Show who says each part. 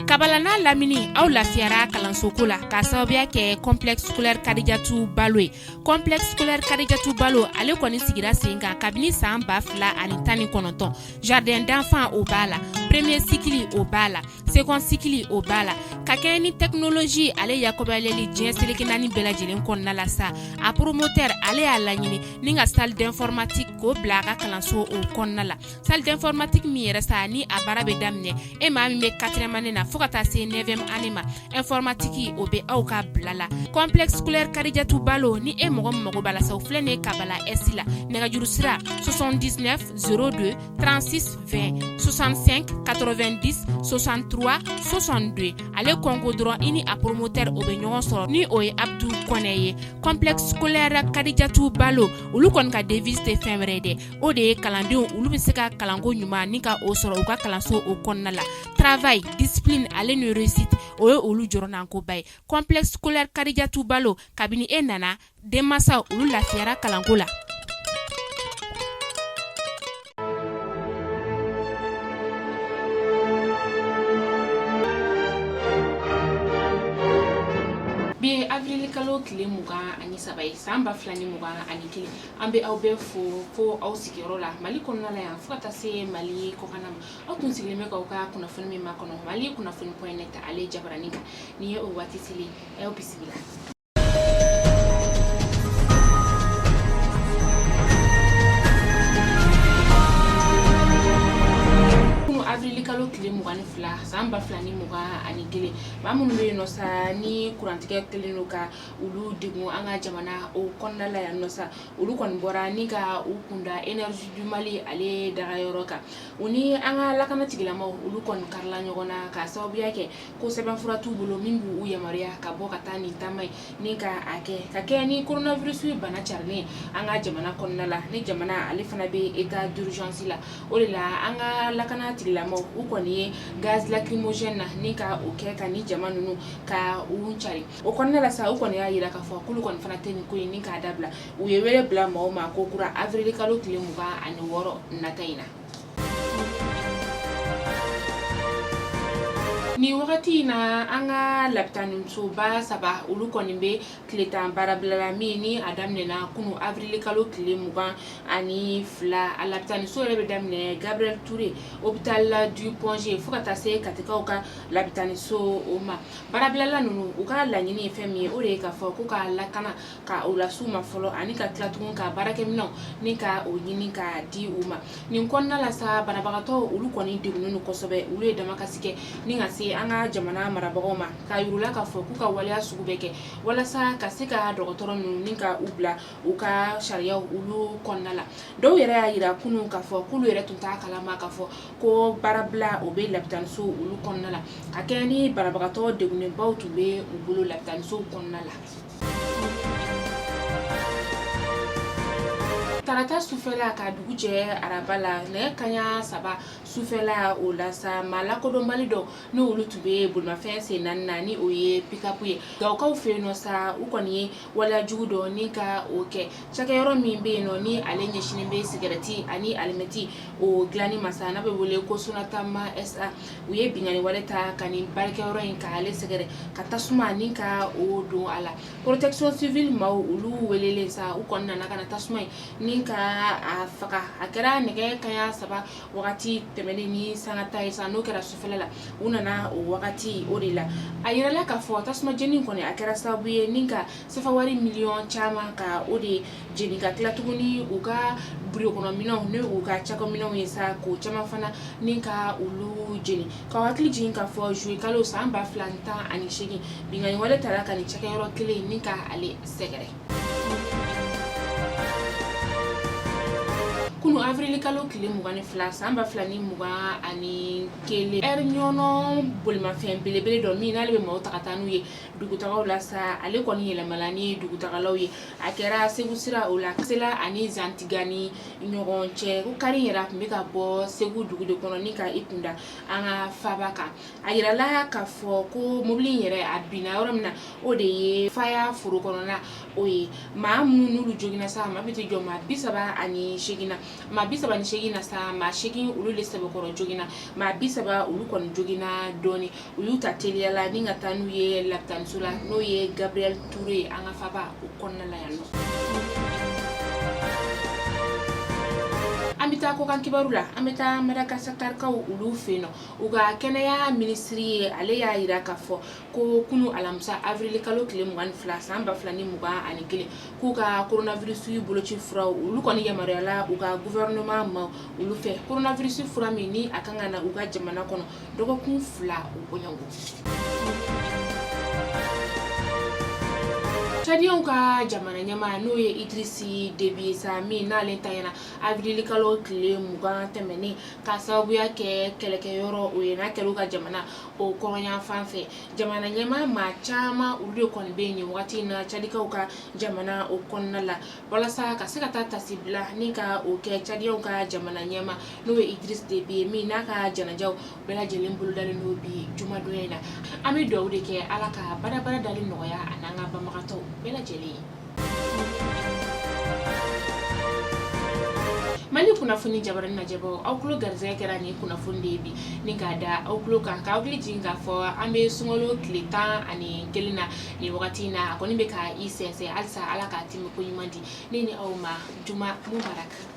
Speaker 1: Kabala n'a lamini, aw lafiyara kalansoko la k'a sababuya kɛ Complexe scolaire Kadijatu Balo ye. Complexe scolaire Kadijatu Balo, ale kɔni sigira sen kan kabini san 2019. Jardin d'enfant, o b'a la, premier cycle, o b'a la, second cycle, o b'a la. Ka kɛɲɛ ni technologie ale yakɔbayaleli diɲɛ seleke naani bɛɛ lajɛlen kɔnɔna la sa, a promoteur, ale y'a laɲini ni ka salle d'informatique k'o bila a ka kalanso o kɔnɔna la. Salle d'informatique min yɛrɛ sa, ni a baara bɛ daminɛ e maa min bɛ quatrième année na fo ka taa se neuvième année ma, informatique, o bɛ aw ka bila la. Complexe scolaire Kadijatu Balo, ni e mɔgɔ min mago b'a la sa, o filɛ nin ye Kabala Est la. Nɛgɛjuru sira: 79 02 36 20, 65 90 63 62. Ale kɔnko dɔrɔn, i ni a promoteur, o bɛ ɲɔgɔn sɔrɔ, ni o ye Abdu Kɔnɛ ye. Complexe scolaire Kadijatu Balo, olu kɔni ka devise tɛ fɛn wɛrɛ ye dɛ, o de ye kalandenw olu bɛ se ka kalanko ɲuman ni ka o sɔrɔ u ka kalanso o kɔnɔna la. Travail, discipline ale ni réussite, o ye olu jɔrɔnankoba ye. Complexe scolaire Kadijatu Balo, kabini e nana, denmansaw olu lafiyara kalanko la. Bi ye avril kalo tile 23 ye, san 2021. An bɛ aw bɛɛ fo fo aw sigiyɔrɔ la, Mali kɔnɔna la yan fo ka taa se Mali kɔkanna ma. Aw tun sigilen bɛ k'aw ka kunnafoni min makɔnɔ, Mali kunnafoni.net ale jabaranin kan, nin ye o waati selen. Aw bisimila. Kunu avril kalo tile 22, san 2021, maa minnu bɛ yen nɔ sa, ni kurantigɛ kɛlen don ka olu degun an ka jamana o kɔnɔna la yan nɔ sa, olu kɔni bɔra ni ka u kunda Énergie du Mali ale dagayɔrɔ kan. U ni an ka lakana tigilamaw, olu kɔni karila ɲɔgɔn na k'a sababuya kɛ ko sɛbɛnfura t'u bolo min b'u yamaruya ka bɔ ka taa nin taama in ni ka a kɛ, ka kɛ ni coronavirus bana carilen an ka jamana kɔnɔna la, ni jamana ale fana bɛ état d'urgence la. O de la, an ka lakana tigilamaw, u kɔni ye gaz lacrymogène na ni ka o kɛ ka ni jama ninnu ka u cari o kɔnɔna la sa. U kɔni y'a jira k'a fɔ k'olu kɔni fana tɛ nin ko in ni k'a dabila. U ye wele bila maaw ma ko kura avril kalo tile 26 nata in na. Nin wagati in na, an ka lapitanisoba saba, olu kɔni bɛ tile 10 baarabila la, min ni a daminɛna kunu avril kalo tile 22. A lapitaniso yɛrɛ bɛ daminɛ Gabriel Touré, hôpital du Point G, fo ka taa se Katikaw ka lapitaniso o ma. Baarabilala ninnu, u ka laɲini ye fɛn min ye, o de ye k'a fɔ ko ka lakana ka o las'u ma fɔlɔ, ani ka tila tugun ka baarakɛminɛnw ni ka o ɲini ka di u ma. Nin kɔnɔna la sa, banabagatɔ olu kɔni degunnen don kosɛbɛ. Olu ye damakasi kɛ ni ka se an ka jamana marabagaw ma, k'a yir'u la k'a fɔ k'u ka waleya sugu bɛɛ kɛ walasa ka se ka dɔgɔtɔrɔ ninnu ni ka u bila u ka sariyaw olu kɔnɔna la. Dɔw yɛrɛ y'a jira kunun k'a fɔ k'olu yɛrɛ tun t'a kalama k'a fɔ ko baarabila o bɛ lapitaniso olu kɔnɔna la, ka kɛ ni banabagatɔ degunnenbaw tun bɛ u bolo lapitanisow kɔnɔna la. Tarata sufɛla ka dugu jɛ araba la, nɛgɛ kanɲɛ 3 sufɛla o la sa, maa lakodɔnbali dɔ ni olu tun bɛ bolimafɛn sen naani na, ni o ye pick-up ye, Gawokaw fɛ yen nɔ sa, u kɔni ye waleya jugu dɔ ni ka o kɛ cakɛyɔrɔ min bɛ yen nɔ, ni ale ɲɛsinnen bɛ sigɛrɛti ani alimɛti o dilanni ma sa, n'a bɛ wele ko Sonatama SA. U ye binkanni wale ta ka nin baarakɛyɔrɔ in k'ale sɛgɛrɛ, ka tasuma ni ka o don a la. Protection civile maaw, olu welelen sa, u kɔni nana ka na tasuma in ni ka a faga. A kɛra nɛgɛ kanɲɛ 3 wagati tɛmɛnen ni sanga ta ye sa, n'o kɛra sufɛla la, u nana o wagati o de la. A yirala k'a fɔ tasuma jeni kɔni, a kɛra sababu ye ni ka sefawari miliyɔn caman ka o de jeni, ka tila tuguni u ka biro kɔnɔ minɛnw ni u ka cakɛminɛnw ye sa, k'o caman fana ni ka olu jeni. Ka hakili jigin k'a fɔ juillet kalo san 2018, binkanni wale tara ka nin cakɛyɔrɔ kelen ni ka ale sɛgɛrɛ. Kunu avril kalo tile 22, san 2021, Air Ɲɔnɔ bolimafɛn belebele dɔ min n'ale bɛ maaw ta ka taa n'u ye dugutagaw la sa, ale kɔni yɛlɛmala ni dugutagalaw ye. A kɛra Segu sira o la, Sela ani Zantiga ni ɲɔgɔn cɛ. Ko kari yɛrɛ, a tun bɛ ka bɔ Segu dugu de kɔnɔ ni ka i kunda an ka faaba kan. A yirala k'a fɔ ko mobili in yɛrɛ, a binna yɔrɔ min na, o de ye Faya foro kɔnɔna o ye. Maa minnu n'olu joginna sa, maa bɛ tɛ jɔ maa 38 na. Maa 38 na sa, maa 8 olu de sɛbɛkɔrɔ joginna, maa 30 olu kɔni joginna dɔɔni. U y'u ta teliya la ni ka taa n'u ye lapitaniso la, n'o ye Gabriel Touré ye, an ka faba o kɔnɔna la yan nɔ. An bɛ taa kɔkan kibaru la. An bɛ taa Madagascarkaw olu fɛ yen nɔ. U ka kɛnɛya minisiri ye, ale y'a jira k'a fɔ ko kunu alamisa avril kalo tile 22 san 2021, k'u ka coronavirus boloci furaw olu kɔni yamaruyala u ka gouvernement ma olu fɛ. Coronavirus fura min ni a kan ka na u ka jamana kɔnɔ dɔgɔkun 2 o bɔɲɔgɔn. Tchadiens ka jamana ɲɛmaa, n'o ye Idrisi Déby ye sa, min n'ale tanyana avril kalo tile 20 tɛmɛnen ka sababuya kɛ kɛlɛkɛyɔrɔ o ye n'a kɛra u ka jamana o kɔrɔnyanfan fɛ. Jamana ɲɛmaa maa caman olu de kɔni bɛ yen nin wagati in na Tchadikaw ka jamana o kɔnɔna la, walasa ka se ka taa tasibila ni ka o kɛ Tchadiens ka jamana ɲɛmaa, n'o ye Idriss Déby ye, min n'a ka janajaw bɛɛ lajɛlen bolodalen don bi jumadonya in na. An bɛ dugawu de kɛ, Ala ka badabada dali nɔgɔya a n'an ka banbagatɔw bɛɛ lajɛlen ye. Mali kunnafoni jabarani lajɛbaaw, aw tulo garisɛgɛ kɛra nin kunnafoni de ye bi ni k'a da aw tulo kan, k'aw hakili jigin k'a fɔ an bɛ sunkalo tile 11 na nin wagati in na. A kɔni bɛ ka i sɛnsɛn halisa, Ala k'a tɛmɛ ko ɲuman di ne ni aw ma. Juma mubarak.